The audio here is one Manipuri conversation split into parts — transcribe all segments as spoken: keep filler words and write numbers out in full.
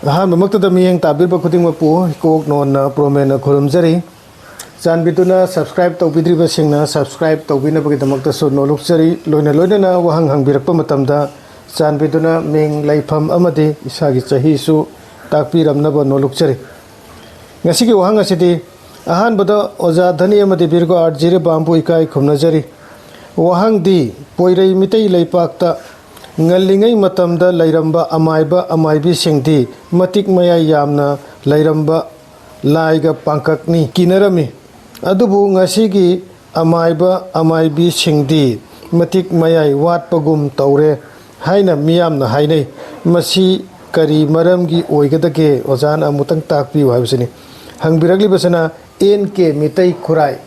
ꯑꯍꯥꯟꯕꯃꯛꯇꯗ ꯃꯤꯠꯌꯦꯡ ꯇꯥꯕꯤꯔꯤꯕ ꯈꯨꯗꯤꯡꯃꯛꯄꯨ ꯏꯀꯣꯛ ꯅꯣꯟꯅ ꯄ꯭ꯔꯣꯃꯦꯟꯅ ꯈꯨꯔꯨꯝꯖꯔꯤ꯫ ꯆꯥꯟꯕꯤꯗꯨꯅ subscribe ꯇꯧꯕꯤꯗ꯭ꯔꯤꯕꯁꯤꯡꯅ subscribe ꯇꯧꯕꯤꯅꯕꯒꯤꯗꯃꯛꯇꯁꯨ ꯅꯣꯜꯂꯨꯛꯆꯔꯤ꯫ ꯂꯣꯏꯅ ꯂꯣꯏꯅꯅ ꯋꯥꯍꯪ ꯍꯪꯕꯤꯔꯛꯄ ꯃꯇꯝꯗ ꯆꯥꯟꯕꯤꯗꯨꯅ ꯃꯤꯡ, ꯂꯩꯐꯝ ꯑꯃꯗꯤ ꯏꯁꯥꯒꯤ ꯆꯍꯤꯁꯨ ꯇꯥꯛꯄꯤꯔꯝꯅꯕ ꯅꯣꯜꯂꯨꯛꯆꯔꯤ꯫ ꯉꯁꯤꯒꯤ ꯋꯥꯍꯪ ꯑꯁꯤꯗꯤ ꯑꯍꯥꯟꯕꯗ ꯑꯣꯖꯥ ꯙꯅꯤ ꯑꯃꯗꯤ ꯚꯤꯔꯒꯣ ꯑꯥꯔ ꯖꯤꯔꯤꯕꯥꯝꯕꯨ ꯏꯀꯥꯏ ꯈꯨꯝꯅꯖꯔꯤ꯫ ꯋꯥꯍꯪꯗꯤ, ꯄꯣꯏꯔꯩ ꯃꯤꯇꯩ ꯂꯩꯄꯥꯛꯇ ꯉꯜꯂꯤꯉꯩ ꯃꯇꯝꯗ ꯂꯩꯔꯝꯕ ꯑꯃꯥꯏꯕ ꯑꯃꯥꯏꯕꯤꯁꯤꯡꯗꯤ ꯃꯇꯤꯛ ꯃꯌꯥꯏ ꯌꯥꯝꯅ ꯂꯩꯔꯝꯕ ꯂꯥꯏꯒ ꯄꯥꯡꯀꯛꯅꯤ ꯀꯤꯅꯔꯝꯃꯤ꯫ ꯑꯗꯨꯕꯨ ꯉꯁꯤꯒꯤ ꯑꯃꯥꯏꯕ ꯑꯃꯥꯏꯕꯤꯁꯤꯡꯗꯤ ꯃꯇꯤꯛ ꯃꯌꯥꯏ ꯋꯥꯠꯄꯒꯨꯝ ꯇꯧꯔꯦ ꯍꯥꯏꯅ ꯃꯤꯌꯥꯝꯅ ꯍꯥꯏꯅꯩ꯫ ꯃꯁꯤ ꯀꯔꯤ ꯃꯔꯝꯒꯤ ꯑꯣꯏꯒꯗꯒꯦ? ꯑꯣꯖꯥꯅ ꯑꯃꯨꯛꯇꯪ ꯇꯥꯛꯄꯤꯌꯨ ꯍꯥꯏꯕꯁꯤꯅꯤ꯫ ꯍꯪꯕꯤꯔꯛꯂꯤꯕꯁꯤꯅ N K Meetei Khurai.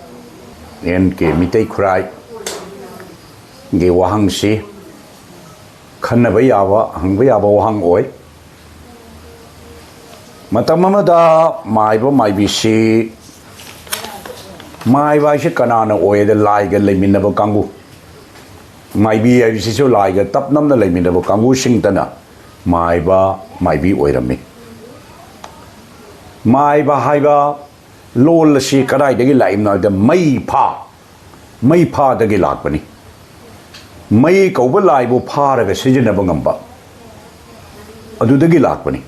N K Meetei ꯈꯨꯔꯥꯏꯒꯤ ꯋꯥꯍꯪꯁꯤ ꯈꯟꯅꯕ ꯌꯥꯕ, ꯍꯪꯕ ꯌꯥꯕ ꯋꯥꯍꯪ ꯑꯣꯏ꯫ ꯃꯇꯝ ꯑꯃꯗ ꯃꯥꯏꯕ ꯃꯥꯏꯕꯤꯁꯤ, ꯃꯥꯏꯕ ꯍꯥꯏꯁꯤ ꯀꯅꯥꯅ ꯑꯣꯏ ꯍꯥꯏꯗ ꯂꯥꯏꯒ ꯂꯩꯃꯤꯟꯅꯕ ꯀꯥꯡꯕꯨ, ꯃꯥꯏꯕꯤ ꯍꯥꯏꯕꯁꯤꯁꯨ ꯂꯥꯏꯒ ꯇꯞ ꯅꯝꯅ ꯂꯩꯃꯤꯟꯅꯕ ꯀꯥꯡꯕꯨꯁꯤꯡꯇꯅ ꯃꯥꯏꯕ ꯃꯥꯏꯕꯤ ꯑꯣꯏꯔꯝꯃꯤ꯫ ꯃꯥꯏꯕ ꯍꯥꯏꯕ ꯂꯣꯜ ꯑꯁꯤ ꯀꯗꯥꯏꯗꯒꯤ ꯂꯥꯛꯏꯕꯅꯣ ꯍꯥꯏꯕꯗ ꯃꯩ ꯐꯥ, ꯃꯩ ꯐꯥꯗꯒꯤ ꯂꯥꯛꯄꯅꯤ꯫ ꯃꯩ ꯀꯧꯕ ꯂꯥꯏꯕꯨ ꯐꯥꯔꯒ ꯁꯤꯖꯤꯟꯅꯕ ꯉꯝꯕ, ꯑꯗꯨꯗꯒꯤ ꯂꯥꯛꯄꯅꯤ꯫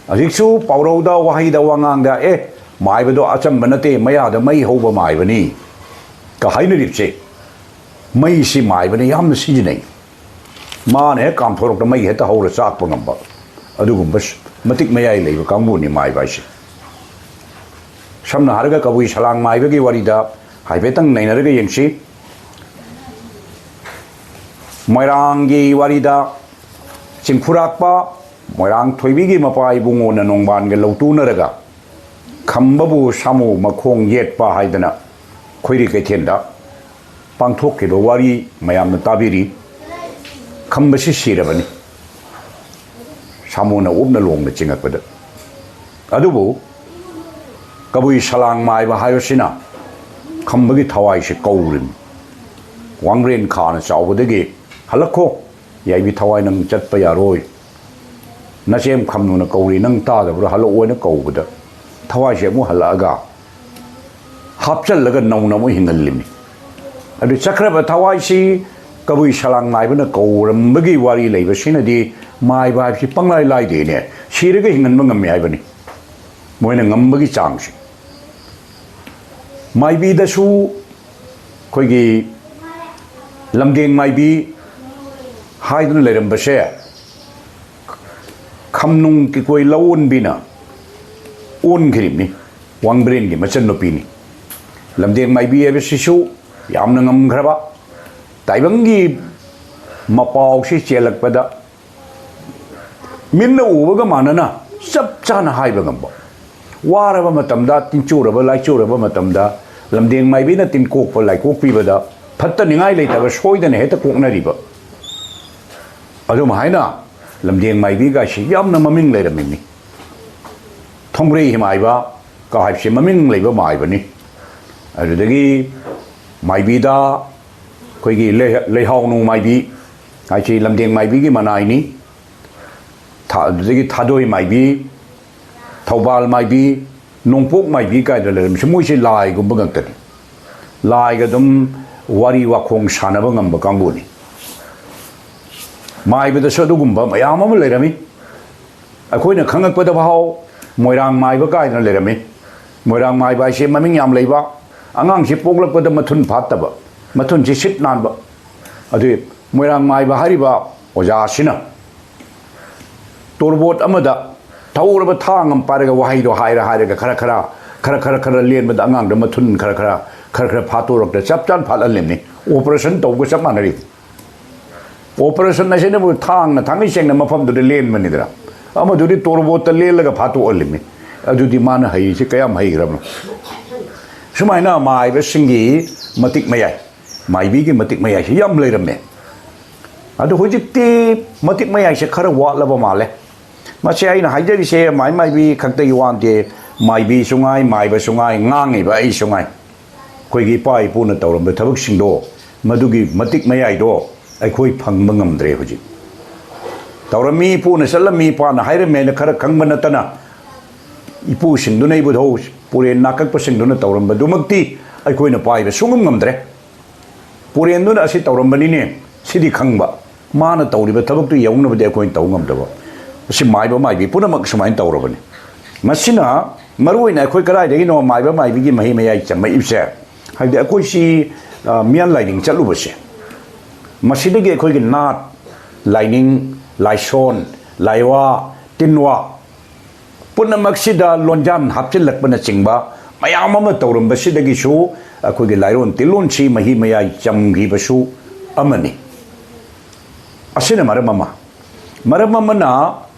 ꯍꯧꯖꯤꯛꯁꯨ ꯄꯥꯎꯔꯧꯗ, ꯋꯥꯍꯩꯗ, ꯋꯥꯉꯥꯡꯗ, "ꯑꯦ, ꯃꯥꯏꯕꯗꯣ ꯑꯆꯝꯕ ꯅꯠꯇꯦ, ꯃꯌꯥꯗ ꯃꯩ ꯍꯧꯕ ꯃꯥꯏꯕꯅꯤ" ꯀ ꯍꯥꯏꯅꯔꯤꯕꯁꯦ, ꯃꯩꯁꯤ ꯃꯥꯏꯕꯅ ꯌꯥꯝꯅ ꯁꯤꯖꯤꯟꯅꯩ꯫ ꯃꯥꯅ ꯍꯦꯛ ꯀꯥꯝꯊꯣꯔꯛꯇ ꯃꯩ ꯍꯦꯛꯇ ꯍꯧꯔ ꯆꯥꯛꯄ ꯉꯝꯕ, ꯑꯗꯨꯒꯨꯝꯕ ꯃꯇꯤꯛ ꯃꯌꯥꯏ ꯂꯩꯕ ꯀꯥꯡꯕꯨꯅꯤ ꯃꯥꯏꯕ ꯍꯥꯏꯁꯦ꯫ ꯁꯝꯅ ꯍꯥꯏꯔꯒ ꯀꯕꯨꯏ ꯁꯂꯥꯡ ꯃꯥꯏꯕꯒꯤ ꯋꯥꯔꯤꯗ ꯍꯥꯏꯐꯦꯠꯇꯪ ꯅꯩꯅꯔꯒ ꯌꯦꯡꯁꯤ꯫ ꯃꯣꯏꯔꯥꯡꯒꯤ ꯋꯥꯔꯤꯗ ꯆꯤꯡꯐꯨꯔꯥꯛꯄ ꯃꯣꯏꯔꯥꯡ ꯊꯣꯏꯕꯤꯒꯤ ꯃꯄꯥ ꯏꯕꯨꯡꯉꯣꯅ ꯅꯣꯡꯕꯥꯟꯒ ꯂꯧꯇꯨꯅꯔꯒ ꯈꯝꯕꯕꯨ ꯁꯥꯃꯨ ꯃꯈꯣꯡ ꯌꯦꯠꯄ ꯍꯥꯏꯗꯅ ꯈꯣꯏꯔꯤ ꯀꯩꯊꯦꯜꯗ ꯄꯥꯡꯊꯣꯛꯈꯤꯕ ꯋꯥꯔꯤ ꯃꯌꯥꯝꯅ ꯇꯥꯕꯤꯔꯤ꯫ ꯈꯝꯕꯁꯤ ꯁꯤꯔꯕꯅꯤ, ꯁꯥꯃꯨꯅ ꯎꯞꯅ ꯂꯣꯡꯅ ꯆꯤꯡꯉꯛꯄꯗ꯫ ꯑꯗꯨꯕꯨ ꯀꯕꯨꯏ ꯁꯂꯥꯡ ꯃꯥꯏꯕ ꯍꯥꯏꯕꯁꯤꯅ ꯈꯝꯕꯒꯤ ꯊꯋꯥꯏꯁꯤ ꯀꯧꯔꯤꯕꯅꯤ꯫ "ꯋꯥꯡꯕ꯭ꯔꯦꯟ ꯈꯥꯅ ꯆꯥꯎꯕꯗꯒꯤ ꯍꯜꯂꯛꯈꯣ, ꯌꯥꯏꯕꯤ ꯊꯋꯥꯏ ꯅꯪ ꯆꯠꯄ ꯌꯥꯔꯣꯏ" "ꯅꯆꯦꯝ ꯈꯝꯅꯨꯅ ꯀꯧꯔꯤ, ꯅꯪ ꯇꯥꯗꯕ꯭ꯔꯥ? ꯍꯜꯂꯛꯑꯣꯅ ꯀꯧꯕꯗ ꯊꯋꯥꯏꯁꯦ ꯑꯃꯨꯛ ꯍꯜꯂꯛꯑꯒ ꯍꯥꯞꯆꯜꯂꯒ ꯅꯧꯅ ꯑꯃꯨꯛ ꯍꯤꯡꯍꯜꯂꯤꯃꯤ꯫ ꯑꯗꯨ ꯆꯠꯈ꯭ꯔꯕ ꯊꯋꯥꯏꯁꯤ ꯀꯕꯨꯏ ꯁꯂꯥꯡ ꯃꯥꯏꯕꯅ ꯀꯧꯔꯝꯕꯒꯤ ꯋꯥꯔꯤ ꯂꯩꯕꯁꯤꯅꯗꯤ ꯃꯥꯏꯕ ꯍꯥꯏꯕꯁꯤ ꯄꯪꯂꯥꯏ ꯂꯥꯏꯗꯦꯅꯦ, ꯁꯤꯔꯒ ꯍꯤꯡꯍꯟꯕ ꯉꯝꯃꯤ ꯍꯥꯏꯕꯅꯤ ꯃꯣꯏꯅ ꯉꯝꯕꯒꯤ ꯆꯥꯡꯁꯦ꯫ ꯃꯥꯏꯕꯤꯗꯁꯨ ꯑꯩꯈꯣꯏꯒꯤ ꯂꯝꯗꯦꯡ ꯃꯥꯏꯕꯤ ꯍꯥꯏꯗꯨꯅ ꯂꯩꯔꯝꯕꯁꯦ ꯈꯝꯅꯨꯡ ꯀꯤꯀꯣꯏ ꯂꯧ ꯑꯣꯟꯕꯤꯅ ꯑꯣꯟꯈ꯭ꯔꯤꯕꯅꯤ꯫ ꯋꯥꯡꯕ꯭ꯔꯦꯟꯒꯤ ꯃꯆꯟꯅꯨꯄꯤꯅꯤ꯫ ꯂꯝꯗꯦꯡ ꯃꯥꯏꯕꯤ ꯍꯥꯏꯕꯁꯤꯁꯨ ꯌꯥꯝꯅ ꯉꯝꯈ꯭ꯔꯕ, ꯇꯥꯏꯕꯪꯒꯤ ꯃꯄꯥꯎꯁꯤ ꯆꯦꯜꯂꯛꯄꯗ ꯃꯤꯠꯅ ꯎꯕꯒ ꯃꯥꯟꯅꯅ ꯆꯞ ꯆꯥꯅ ꯍꯥꯏꯕ ꯉꯝꯕ, ꯋꯥꯔꯕ ꯃꯇꯝꯗ, ꯇꯤꯟꯆꯨꯔꯕ ꯂꯥꯏꯆꯨꯔꯕ ꯃꯇꯝꯗ ꯂꯝꯗꯦꯡ ꯃꯥꯏꯕꯤꯅ ꯇꯤꯟꯀꯣꯛꯄ ꯂꯥꯏꯀꯣꯛ ꯄꯤꯕꯗ ꯐꯠꯇꯅꯤꯡꯉꯥꯏ ꯂꯩꯇꯕ ꯁꯣꯏꯗꯅ ꯍꯦꯛꯇ ꯀꯣꯛꯅꯔꯤꯕ꯫ ꯑꯗꯨꯝ ꯍꯥꯏꯅ ꯂꯝꯗꯦꯡ ꯃꯥꯏꯕꯤꯒꯥꯏꯁꯤ ꯌꯥꯝꯅ ꯃꯃꯤꯡ ꯂꯩꯔꯝꯃꯤꯅꯤ꯫ ꯊꯣꯡꯕ꯭ꯔꯩ ꯃꯥꯏꯕ ꯀ ꯍꯥꯏꯕꯁꯤ ꯃꯃꯤꯡ ꯂꯩꯕ ꯃꯥꯏꯕꯅꯤ꯫ ꯑꯗꯨꯗꯒꯤ ꯃꯥꯏꯕꯤꯗ ꯑꯩꯈꯣꯏꯒꯤ ꯂꯩ-, ꯂꯩꯍꯥꯎꯅꯨ ꯃꯥꯏꯕꯤ ꯍꯥꯏꯁꯤ ꯂꯝꯗꯦꯡ ꯃꯥꯏꯕꯤꯒꯤ ꯃꯅꯥꯏꯅꯤ꯫ ꯊꯥ-, ꯑꯗꯨꯗꯒꯤ ꯊꯥꯗꯣꯏ ꯃꯥꯏꯕꯤ, ꯊꯧꯕꯥꯜ ꯃꯥꯏꯕꯤ, ꯅꯣꯡꯄꯣꯛ ꯃꯥꯏꯕꯤ ꯀꯥꯏꯅ ꯂꯩꯔꯝꯃꯤꯁꯦ ꯃꯣꯏꯁꯦ ꯂꯥꯏꯒꯨꯝꯕ ꯉꯥꯛꯇꯅꯤ꯫ ꯂꯥꯏꯒ ꯑꯗꯨꯝ ꯋꯥꯔꯤ ꯋꯥꯈꯣꯡ ꯁꯥꯟꯅꯕ ꯉꯝꯕ ꯀꯥꯡꯕꯨꯅꯤ꯫ ꯃꯥꯏꯕꯗꯁꯨ ꯑꯗꯨꯒꯨꯝꯕ ꯃꯌꯥꯝ ꯑꯃ ꯂꯩꯔꯝꯃꯤ꯫ ꯑꯩꯈꯣꯏꯅ ꯈꯪꯉꯛꯄꯗ ꯐꯥꯎ ꯃꯣꯏꯔꯥꯡ ꯃꯥꯏꯕ ꯀꯥꯏꯅ ꯂꯩꯔꯝꯃꯤ꯫ ꯃꯣꯏꯔꯥꯡ ꯃꯥꯏꯕ ꯍꯥꯏꯁꯦ ꯃꯃꯤꯡ ꯌꯥꯝ ꯂꯩꯕ, ꯑꯉꯥꯡꯁꯤ ꯄꯣꯛꯂꯛꯄꯗ ꯃꯊꯨꯟ ꯐꯥꯠꯇꯕ, ꯃꯊꯨꯟꯁꯤ ꯁꯤꯠ ꯅꯥꯟꯕ꯫ ꯑꯗꯨ ꯃꯣꯏꯔꯥꯡ ꯃꯥꯏꯕ ꯍꯥꯏꯔꯤꯕ ꯑꯣꯖꯥ ꯑꯁꯤꯅ ꯇꯣꯔꯕꯣꯠ ꯑꯃꯗ ꯊꯧꯔꯕ ꯊꯥꯡ ꯑꯃ ꯄꯥꯏꯔꯒ ꯋꯥꯍꯩꯗꯣ ꯍꯥꯏꯔ ꯍꯥꯏꯔꯒ ꯈꯔ ꯈꯔ, ꯈꯔ ꯈꯔ ꯈꯔ ꯂꯦꯟꯕꯗ ꯑꯉꯥꯡꯗ ꯃꯊꯨꯟ ꯈꯔ ꯈꯔ, ꯈꯔ ꯈꯔ ꯐꯥꯠꯇꯣꯔꯛꯇ ꯆꯞ ꯆꯥꯅ ꯐꯥꯠꯍꯜꯂꯤꯕꯅꯤ꯫ ꯑꯣꯄꯔꯦꯁꯟ ꯇꯧꯕꯒ ꯆꯞ ꯃꯥꯟꯅꯔꯤ꯫ ꯑꯣꯄꯔꯦꯁꯟ ꯑꯁꯤꯅꯕꯨ ꯊꯥꯡꯅ ꯊꯥꯡꯒꯩ ꯁꯦꯡꯅ ꯃꯐꯝꯗꯨꯗ ꯂꯦꯟꯕꯅꯤꯗꯅ, ꯑꯃꯗꯨꯗꯤ ꯇꯣꯔꯕꯣꯠꯇ ꯂꯦꯜꯂꯒ ꯐꯥꯠꯇꯣꯛꯍꯜꯂꯤꯕꯅꯤ꯫ ꯑꯗꯨꯗꯤ ꯃꯥꯅ ꯍꯩꯔꯤꯁꯤ ꯀꯌꯥꯝ ꯍꯩꯈ꯭ꯔꯕꯅꯣ? ꯁꯨꯃꯥꯏꯅ ꯃꯥꯏꯕꯁꯤꯡꯒꯤ ꯃꯇꯤꯛ ꯃꯌꯥꯏ, ꯃꯥꯏꯕꯤꯒꯤ ꯃꯇꯤꯛ ꯃꯌꯥꯏꯁꯤ ꯌꯥꯝ ꯂꯩꯔꯝꯃꯦ꯫ ꯑꯗꯨ ꯍꯧꯖꯤꯛꯇꯤ ꯃꯇꯤꯛ ꯃꯌꯥꯏꯁꯦ ꯈꯔ ꯋꯥꯠꯂꯕ ꯃꯥꯜꯂꯦ꯫ ꯃꯁꯤ ꯑꯩꯅ ꯍꯥꯏꯖꯔꯤꯁꯦ ꯃꯥꯏ ꯃꯥꯏꯕꯤ ꯈꯛꯇꯒꯤ ꯋꯥ ꯅꯠꯇꯦ, ꯃꯥꯏꯕꯤꯁꯨ ꯉꯥꯏ, ꯃꯥꯏꯕꯁꯨ ꯉꯥꯏ, ꯉꯥꯡꯉꯤꯕ ꯑꯩꯁꯨ ꯉꯥꯏ꯫ ꯑꯩꯈꯣꯏꯒꯤ ꯏꯄꯥ ꯏꯄꯨꯅ ꯇꯧꯔꯝꯕ ꯊꯕꯛꯁꯤꯡꯗꯣ, ꯃꯗꯨꯒꯤ ꯃꯇꯤꯛ ꯃꯌꯥꯏꯗꯣ ꯑꯩꯈꯣꯏ ꯐꯪꯕ ꯉꯝꯗ꯭ꯔꯦ ꯍꯧꯖꯤꯛ꯫ ꯇꯧꯔꯝꯃꯤ, ꯏꯄꯨꯅ ꯆꯠꯂꯝꯃꯤ, ꯏꯄꯥꯅ ꯍꯥꯏꯔꯝꯃꯦꯅ ꯈꯔ ꯈꯪꯕ ꯅꯠꯇꯅ, ꯏꯄꯨꯁꯤꯡꯗꯨꯅ, ꯏꯕꯨꯙꯧ ꯄꯨꯔꯦꯟ ꯅꯥꯀꯛꯄꯁꯤꯡꯗꯨꯅ ꯇꯧꯔꯝꯕꯗꯨꯃꯛꯇꯤ ꯑꯩꯈꯣꯏꯅ ꯄꯥꯏꯕ ꯁꯨꯡꯉꯝ ꯉꯝꯗ꯭ꯔꯦ꯫ ꯄꯨꯔꯦꯟꯗꯨꯅ ꯑꯁꯤ ꯇꯧꯔꯝꯕꯅꯤꯅꯦ, ꯁꯤꯗꯤ ꯈꯪꯕ, ꯃꯥꯅ ꯇꯧꯔꯤꯕ ꯊꯕꯛꯇꯨ ꯌꯧꯅꯕꯗꯤ ꯑꯩꯈꯣꯏꯅ ꯇꯧ ꯉꯝꯗꯕ꯫ ꯑꯁꯤ ꯃꯥꯏꯕ ꯃꯥꯏꯕꯤ ꯄꯨꯝꯅꯃꯛ ꯁꯨꯃꯥꯏꯅ ꯇꯧꯔꯕꯅꯤ꯫ ꯃꯁꯤꯅ ꯃꯔꯨ ꯑꯣꯏꯅ ꯑꯩꯈꯣꯏ ꯀꯗꯥꯏꯗꯒꯤꯅꯣ ꯃꯥꯏꯕ ꯃꯥꯏꯕꯤꯒꯤ ꯃꯍꯩ ꯃꯌꯥꯏ ꯆꯝꯃꯛꯏꯕꯁꯦ? ꯍꯥꯏꯕꯗꯤ ꯑꯩꯈꯣꯏꯁꯤ, ꯑ, ꯃꯤꯌꯥꯟ ꯂꯥꯏꯅꯤꯡ ꯆꯠꯂꯨꯕꯁꯦ, ꯃꯁꯤꯗꯒꯤ ꯑꯩꯈꯣꯏꯒꯤ ꯅꯥꯠ, ꯂꯥꯏꯅꯤꯡ, ꯂꯥꯏꯁꯣꯟ, ꯂꯥꯏꯋꯥ, ꯇꯤꯟꯋꯥ ꯄꯨꯝꯅꯃꯛꯁꯤꯗ ꯂꯣꯟꯖꯥꯟ ꯍꯥꯞꯆꯤꯜꯂꯛꯄꯅꯆꯤꯡꯕ ꯃꯌꯥꯝ ꯑꯃ ꯇꯧꯔꯝꯕꯁꯤꯗꯒꯤꯁꯨ ꯑꯩꯈꯣꯏꯒꯤ ꯂꯥꯏꯔꯣꯟ ꯇꯤꯜꯂꯣꯟꯁꯤ ꯃꯍꯤ ꯃꯌꯥꯏ ꯆꯝꯈꯤꯕꯁꯨ ꯑꯃꯅꯤ꯫ ꯑꯁꯤꯅ ꯃꯔꯝ ꯑꯃ꯫ ꯃꯔꯝ ꯑꯃꯅ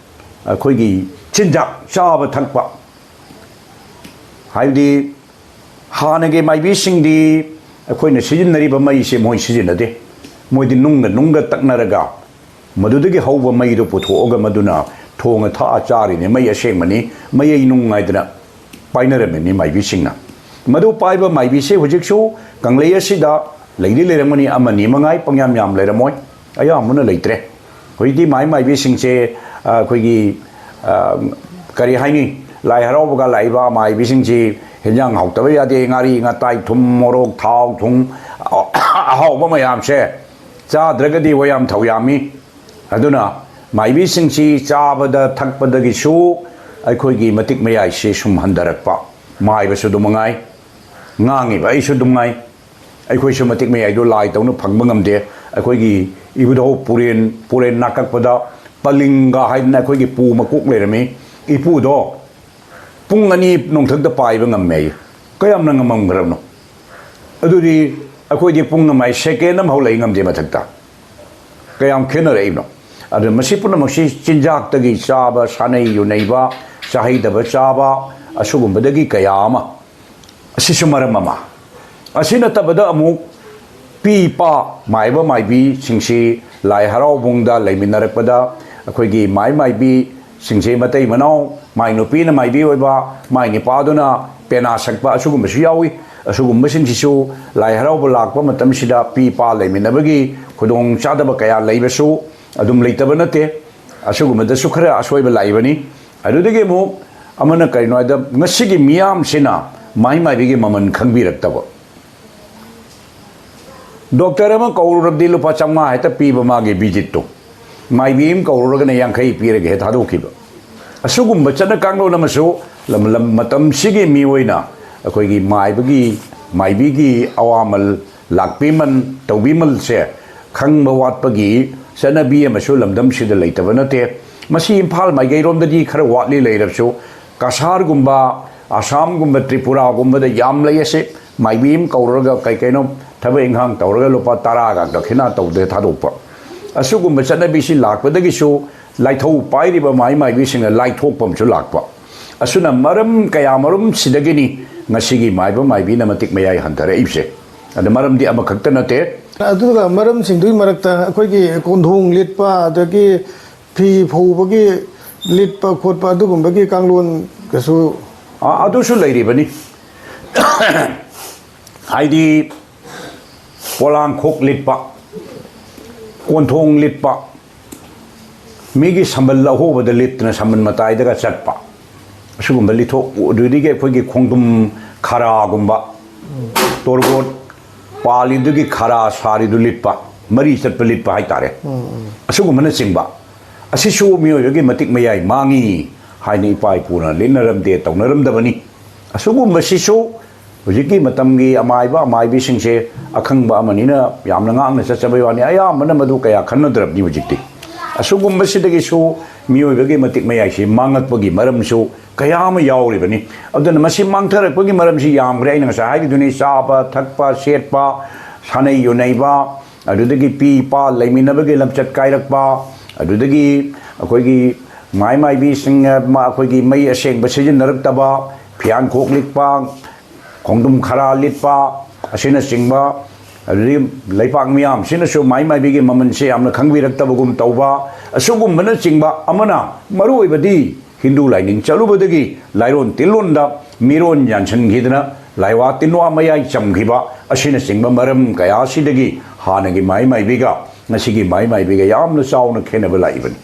ꯑꯩꯈꯣꯏꯒꯤ ꯆꯤꯟꯖꯥꯛ ꯆꯥꯕ ꯊꯛꯄ, ꯍꯥꯏꯕꯗꯤ ꯍꯥꯟꯅꯒꯤ ꯃꯥꯏꯕꯤꯁꯤꯡꯗꯤ ꯑꯩꯈꯣꯏꯅ ꯁꯤꯖꯤꯟꯅꯔꯤꯕ ꯃꯩꯁꯦ ꯃꯣꯏ ꯁꯤꯖꯤꯟꯅꯗꯦ꯫ ꯃꯣꯏꯗꯤ ꯅꯨꯡꯒ ꯅꯨꯡꯒ ꯇꯛꯅꯔꯒ ꯃꯗꯨꯗꯒꯤ ꯍꯧꯕ ꯃꯩꯗꯨ ꯄꯨꯊꯣꯛꯑꯒ ꯃꯗꯨꯅ ꯊꯣꯡꯉ ꯊꯥꯛꯑ ꯆꯥꯔꯤꯅꯤ, ꯃꯩ ꯑꯁꯦꯡꯕꯅꯤ, ꯃꯌꯩ ꯅꯨꯡ ꯍꯥꯏꯗꯅ ꯄꯥꯏꯅꯔꯝꯃꯤꯅꯤ ꯃꯥꯏꯕꯤꯁꯤꯡꯅ꯫ ꯃꯗꯨ ꯄꯥꯏꯕ ꯃꯥꯏꯕꯤꯁꯦ ꯍꯧꯖꯤꯛꯁꯨ ꯀꯪꯂꯩ ꯑꯁꯤꯗ ꯂꯩꯗꯤ ꯂꯩꯔꯝꯒꯅꯤ, ꯑꯃꯅꯤ ꯃꯉꯥꯏ, ꯄꯪꯌꯥꯝ ꯌꯥꯝ ꯂꯩꯔꯝꯃꯣꯏ, ꯑꯌꯥꯝꯕꯅ ꯂꯩꯇ꯭ꯔꯦ꯫ ꯍꯧꯖꯤꯛꯇꯤ ꯃꯥꯏ ꯃꯥꯏꯕꯤꯁꯤꯡꯁꯦ, ꯑ, ꯑꯩꯈꯣꯏꯒꯤ, ꯑ, ꯀꯔꯤ ꯍꯥꯏꯅꯤ, ꯂꯥꯏ ꯍꯔꯥꯎꯕꯒ ꯂꯥꯛꯏꯕ ꯃꯥꯏꯕꯤꯁꯤꯡꯁꯤ ꯍꯦꯟꯖꯥꯡ ꯍꯥꯎꯇꯕ ꯌꯥꯗꯦ, ꯉꯥꯔꯤ, ꯉꯥꯇꯥꯏ, ꯊꯨꯝ, ꯃꯣꯔꯣꯛ, ꯊꯥꯎ, ꯊꯨꯝ, ꯑꯍꯥꯎꯕ ꯃꯌꯥꯝꯁꯦ ꯆꯥꯗ꯭ꯔꯒꯗꯤ ꯋꯥ ꯌꯥꯝ ꯊꯧ ꯌꯥꯝꯃꯤ꯫ ꯑꯗꯨꯅ ꯃꯥꯏꯕꯤꯁꯤꯡꯁꯤ ꯆꯥꯕꯗ ꯊꯛꯄꯗꯒꯤꯁꯨ ꯑꯩꯈꯣꯏꯒꯤ ꯃꯇꯤꯛ ꯃꯌꯥꯏꯁꯤ ꯁꯨꯝ ꯍꯟꯊꯔꯛꯄ, ꯃꯥꯏꯕꯁꯨ ꯑꯗꯨꯝ ꯃꯉꯥꯏ, ꯉꯥꯡꯉꯤꯕ ꯑꯩꯁꯨ ꯑꯗꯨꯝ ꯉꯥꯏ꯫ ꯑꯩꯈꯣꯏꯁꯨ ꯃꯇꯤꯛ ꯃꯌꯥꯏꯗꯣ ꯂꯥꯏ ꯇꯧꯅ ꯐꯪꯕ ꯉꯝꯗꯦ꯫ ꯑꯩꯈꯣꯏꯒꯤ ꯏꯕꯨꯙꯧ ꯄꯨꯔꯦꯟ, ꯄꯨꯔꯦꯟ ꯅꯥꯀꯛꯄꯗ ꯄꯂꯤꯡꯒ ꯍꯥꯏꯗꯅ ꯑꯩꯈꯣꯏꯒꯤ ꯄꯨ ꯃꯀꯣꯛ ꯂꯩꯔꯝꯃꯤ꯫ ꯏꯄꯨꯗꯣ ꯄꯨꯡ ꯑꯅꯤ ꯅꯣꯡꯊꯛꯇ ꯄꯥꯏꯕ ꯉꯝꯃꯦ ꯑꯩ꯫ ꯀꯌꯥꯝꯅ ꯉꯝꯃꯝꯈ꯭ꯔꯕꯅꯣ? ꯑꯗꯨꯗꯤ ꯑꯩꯈꯣꯏꯗꯤ ꯄꯨꯡ ꯑꯃ ꯁꯦꯀꯦꯟ ꯑꯃꯐꯥꯎ ꯂꯩ ꯉꯝꯗꯦ ꯃꯊꯛꯇ꯫ ꯀꯌꯥꯝ ꯈꯦꯠꯅꯔꯛꯏꯕꯅꯣ? ꯑꯗꯨꯅ ꯃꯁꯤ ꯄꯨꯝꯅꯃꯛꯁꯤ ꯆꯤꯟꯖꯥꯛꯇꯒꯤ ꯆꯥꯕ, ꯁꯥꯅꯩ ꯌꯨꯅꯩꯕ, ꯆꯥꯍꯩꯗꯕ ꯆꯥꯕ, ꯑꯁꯤꯒꯨꯝꯕꯗꯒꯤ ꯀꯌꯥ ꯑꯃ꯫ ꯑꯁꯤꯁꯨ ꯃꯔꯝ ꯑꯃ꯫ ꯑꯁꯤ ꯅꯠꯇꯕꯗ ꯑꯃꯨꯛ ꯄꯤ ꯏꯄꯥ ꯃꯥꯏꯕ ꯃꯥꯏꯕꯤꯁꯤꯡꯁꯤ ꯂꯥꯏ ꯍꯔꯥꯎꯕꯨꯡꯗ ꯂꯩꯃꯤꯟꯅꯔꯛꯄꯗ ꯑꯩꯈꯣꯏꯒꯤ ꯃꯥꯏ ꯃꯥꯏꯕꯤꯁꯤꯡꯁꯤ ꯃꯇꯩ ꯃꯅꯥꯎ, ꯃꯥꯏ ꯅꯨꯄꯤꯅ ꯃꯥꯏꯕꯤ ꯑꯣꯏꯕ, ꯃꯥꯏ ꯅꯨꯄꯥꯗꯨꯅ ꯄꯦꯅꯥ ꯁꯛꯄ ꯑꯁꯤꯒꯨꯝꯕꯁꯨ ꯌꯥꯎꯏ꯫ ꯑꯁꯤꯒꯨꯝꯕꯁꯤꯡꯁꯤꯁꯨ ꯂꯥꯏ ꯍꯔꯥꯎꯕ ꯂꯥꯛꯄ ꯃꯇꯝꯁꯤꯗ ꯄꯤ ꯏꯄꯥ ꯂꯩꯃꯤꯟꯅꯕꯒꯤ ꯈꯨꯗꯣꯡ ꯆꯥꯗꯕ ꯀꯌꯥ ꯂꯩꯕꯁꯨ ꯑꯗꯨꯝ ꯂꯩꯇꯕ ꯅꯠꯇꯦ꯫ ꯑꯁꯤꯒꯨꯝꯕꯗꯁꯨ ꯈꯔ ꯑꯁꯣꯏꯕ ꯂꯥꯛꯏꯕꯅꯤ꯫ ꯑꯗꯨꯗꯒꯤ ꯑꯃꯨꯛ ꯑꯃꯅ ꯀꯔꯤꯅꯣ ꯍꯥꯏꯗ, ꯉꯁꯤꯒꯤ ꯃꯤꯌꯥꯝꯁꯤꯅ ꯃꯍꯩ ꯃꯥꯏꯕꯤꯒꯤ ꯃꯃꯜ ꯈꯪꯕꯤꯔꯛꯇꯕ꯫ ꯗꯣꯛꯇꯔ ꯑꯃ ꯀꯧꯔꯨꯔꯕꯗꯤ ꯂꯨꯄꯥ ꯆꯥꯝꯃꯉꯥ ꯍꯦꯛꯇ ꯄꯤꯕ ꯃꯥꯒꯤ ꯚꯤꯖꯤꯠꯇꯨ, ꯃꯥꯏꯕꯤ ꯑꯃ ꯀꯧꯔꯨꯔꯒꯅ ꯌꯥꯡꯈꯩ ꯄꯤꯔꯒ ꯍꯦꯛ ꯊꯥꯗꯣꯛꯈꯤꯕ꯫ ꯑꯁꯤꯒꯨꯝꯕ ꯆꯠꯅ ꯀꯥꯡꯂꯣꯟ ꯑꯃꯁꯨ ꯂꯝ, ꯂꯝ, ꯃꯇꯝꯁꯤꯒꯤ ꯃꯤꯑꯣꯏꯅ ꯑꯩꯈꯣꯏꯒꯤ ꯃꯥꯏꯕꯒꯤ, ꯃꯥꯏꯕꯤꯒꯤ ꯑꯋꯥꯃꯜ, ꯂꯥꯛꯄꯤꯃꯜ, ꯇꯧꯕꯤꯃꯜꯁꯦ ꯈꯪꯕ ꯋꯥꯠꯄꯒꯤ ꯆꯠꯅꯕꯤ ꯑꯃꯁꯨ ꯂꯝꯗꯝꯁꯤꯗ ꯂꯩꯇꯕ ꯅꯠꯇꯦ꯫ ꯃꯁꯤ ꯏꯝꯐꯥꯜ ꯃꯥꯏꯀꯩꯔꯣꯝꯗꯗꯤ ꯈꯔ ꯋꯥꯠꯂꯤ ꯂꯩꯔꯕꯁꯨ, ꯀꯁꯥꯔꯒꯨꯝꯕ, ꯑꯁꯥꯝꯒꯨꯝꯕ, ꯇ꯭ꯔꯤꯄꯨꯔꯥꯒꯨꯝꯕꯗ ꯌꯥꯝ ꯂꯩ꯫ ꯑꯁꯤ ꯃꯥꯏꯕꯤ ꯑꯃ ꯀꯧꯔꯒ ꯀꯩ ꯀꯩꯅꯣ ꯊꯕꯛ ꯏꯪꯈꯥꯡ ꯇꯧꯔꯒ ꯂꯨꯄꯥ ꯇꯔꯥꯒ ꯗꯈꯤꯅꯥ ꯇꯧꯗꯦ ꯊꯥꯗꯣꯛꯄ꯫ ꯑꯁꯤꯒꯨꯝꯕ ꯆꯠꯅꯕꯤꯁꯤ ꯂꯥꯛꯄꯗꯒꯤꯁꯨ ꯂꯥꯏꯊꯧ ꯄꯥꯏꯔꯤꯕ ꯃꯥꯏ ꯃꯥꯏꯕꯤꯁꯤꯡꯅ ꯂꯥꯏꯊꯣꯛꯄ ꯑꯃꯁꯨ ꯂꯥꯛꯄ꯫ ꯑꯁꯨꯝꯅ ꯃꯔꯝ ꯀꯌꯥ ꯃꯔꯨꯝꯁꯤꯗꯒꯤꯅꯤ ꯉꯁꯤꯒꯤ ꯃꯥꯏꯕ ꯃꯥꯏꯕꯤꯅ ꯃꯇꯤꯛ ꯃꯌꯥꯏ ꯍꯟꯊꯔꯛꯏꯕꯁꯦ꯫ ꯑꯗ ꯃꯔꯝꯗꯤ ꯑꯃꯈꯛꯇ ꯅꯠꯇꯦ꯫ ꯑꯗꯨꯒ ꯃꯔꯝꯁꯤꯡꯗꯨꯒꯤ ꯃꯔꯛꯇ ꯑꯩꯈꯣꯏꯒꯤ ꯀꯣꯟꯊꯣꯡ ꯂꯤꯠꯄ, ꯑꯗꯒꯤ ꯐꯤ ꯐꯧꯕꯒꯤ ꯂꯤꯠꯄ ꯈꯣꯠꯄ ꯑꯗꯨꯒꯨꯝꯕꯒꯤ ꯀꯥꯡꯂꯣꯟꯒꯁꯨ ꯑ, ꯑꯗꯨꯁꯨ ꯂꯩꯔꯤꯕꯅꯤ꯫ ꯍꯥꯏꯗꯤ ꯄꯣꯂꯥꯡꯈꯣꯛ ꯂꯤꯠꯄ, ꯀꯣꯟꯊꯣꯡ ꯂꯤꯠꯄ, ꯃꯤꯒꯤ ꯁꯝꯕꯜ ꯑꯍꯣꯕꯗ ꯂꯤꯠꯇꯅ ꯁꯝꯕꯜ ꯃꯇꯥꯏꯗꯒ ꯆꯠꯄ, ꯑꯁꯤꯒꯨꯝꯕ ꯂꯤꯊꯣꯛ꯫ ꯑꯗꯨꯗꯒꯤ ꯑꯩꯈꯣꯏꯒꯤ ꯈꯣꯡꯗꯨꯝ ꯈꯔꯥꯒꯨꯝꯕ, ꯇꯣꯔꯕꯣꯠ ꯄꯥꯜꯂꯤꯗꯨꯒꯤ ꯈꯔꯥ ꯁꯥꯔꯤꯗꯨ ꯂꯤꯠꯄ, ꯃꯔꯤ ꯆꯠꯄ ꯂꯤꯠꯄ ꯍꯥꯏꯇꯥꯔꯦ꯫ ꯑꯁꯤꯒꯨꯝꯕꯅꯆꯤꯡꯕ ꯑꯁꯤꯁꯨ ꯃꯤꯑꯣꯏꯕꯒꯤ ꯃꯇꯤꯛ ꯃꯌꯥꯏ ꯃꯥꯡꯉꯤ ꯍꯥꯏꯅ ꯏꯄꯥ ꯏꯄꯨꯅ ꯂꯤꯠꯅꯔꯝꯗꯦ, ꯇꯧꯅꯔꯝꯗꯕꯅꯤ꯫ ꯑꯁꯤꯒꯨꯝꯕꯁꯤꯁꯨ ꯍꯧꯖꯤꯛꯀꯤ ꯃꯇꯝꯒꯤ ꯑꯃꯥꯏꯕ ꯑꯃꯥꯏꯕꯤꯁꯤꯡꯁꯦ ꯑꯈꯪꯕ ꯑꯃꯅꯤꯅ ꯌꯥꯝꯅ ꯉꯥꯛꯅ ꯆꯠꯆꯕꯩ ꯋꯥꯅꯤ, ꯑꯌꯥꯝꯕꯅ ꯃꯗꯨ ꯀꯌꯥ ꯈꯟꯅꯗ꯭ꯔꯕꯅꯤ ꯍꯧꯖꯤꯛꯇꯤ꯫ ꯑꯁꯤꯒꯨꯝꯕꯁꯤꯗꯒꯤꯁꯨ ꯃꯤꯑꯣꯏꯕꯒꯤ ꯃꯇꯤꯛ ꯃꯌꯥꯏꯁꯤ ꯃꯥꯡꯉꯛꯄꯒꯤ ꯃꯔꯝꯁꯨ ꯀꯌꯥ ꯑꯃ ꯌꯥꯎꯔꯤꯕꯅꯤ꯫ ꯑꯗꯨꯅ ꯃꯁꯤ ꯃꯥꯡꯊꯔꯛꯄꯒꯤ ꯃꯔꯝꯁꯤ ꯌꯥꯝꯈ꯭ꯔꯦ꯫ ꯑꯩꯅ ꯉꯁꯥꯏ ꯍꯥꯏꯈꯤꯗꯨꯅꯤ, ꯆꯥꯕ ꯊꯛꯄ ꯁꯦꯠꯄ, ꯁꯥꯟꯅꯩ ꯌꯨꯅꯩꯕ, ꯑꯗꯨꯗꯒꯤ ꯄꯤ ꯏꯄꯥ ꯂꯩꯃꯤꯟꯅꯕꯒꯤ ꯂꯝꯆꯠ ꯀꯥꯏꯔꯛꯄ, ꯑꯗꯨꯗꯒꯤ ꯑꯩꯈꯣꯏꯒꯤ ꯃꯥꯏ ꯃꯥꯏꯕꯤꯁꯤꯡ, ꯑ, ꯃ-, ꯑꯩꯈꯣꯏꯒꯤ ꯃꯩ ꯑꯁꯦꯡꯕ ꯁꯤꯖꯤꯟꯅꯔꯛꯇꯕ, ꯐꯤꯌꯥꯟꯈꯣꯛ ꯂꯤꯛꯄ, ꯈꯣꯡꯗꯨꯝ ꯈꯔꯥ ꯂꯤꯠꯄ ꯑꯁꯤꯅꯆꯤꯡꯕ, ꯑꯗꯨꯗꯒꯤ ꯂꯩꯄꯥꯛ ꯃꯤꯌꯥꯝꯁꯤꯅꯁꯨ ꯃꯥꯏ ꯃꯥꯏꯕꯤꯒꯤ ꯃꯃꯜꯁꯦ ꯌꯥꯝꯅ ꯈꯪꯕꯤꯔꯛꯇꯕꯒꯨꯝ ꯇꯧꯕ, ꯑꯁꯤꯒꯨꯝꯕꯅꯆꯤꯡꯕ ꯑꯃꯅ ꯃꯔꯨꯑꯣꯏꯕꯗꯤ ꯍꯤꯟꯗꯨ ꯂꯥꯏꯅꯤꯡ ꯆꯠꯂꯨꯕꯗꯒꯤ ꯂꯥꯏꯔꯣꯟ ꯇꯤꯟꯂꯣꯟꯗ ꯃꯤꯔꯣꯟ ꯌꯥꯟꯁꯤꯟꯈꯤꯗꯅ ꯂꯥꯏꯋꯥ ꯇꯤꯟꯋꯥ ꯃꯌꯥꯏ ꯆꯝꯈꯤꯕ ꯑꯁꯤꯅꯆꯤꯡꯕ ꯃꯔꯝ ꯀꯌꯥ ꯑꯁꯤꯗꯒꯤ ꯍꯥꯟꯅꯒꯤ ꯃꯥꯏ ꯃꯥꯏꯕꯤꯒ ꯉꯁꯤꯒꯤ ꯃꯥꯏ ꯃꯥꯏꯕꯤꯒ ꯌꯥꯝꯅ ꯆꯥꯎꯅ ꯈꯦꯠꯅꯕ ꯂꯥꯛꯏꯕꯅꯤ꯫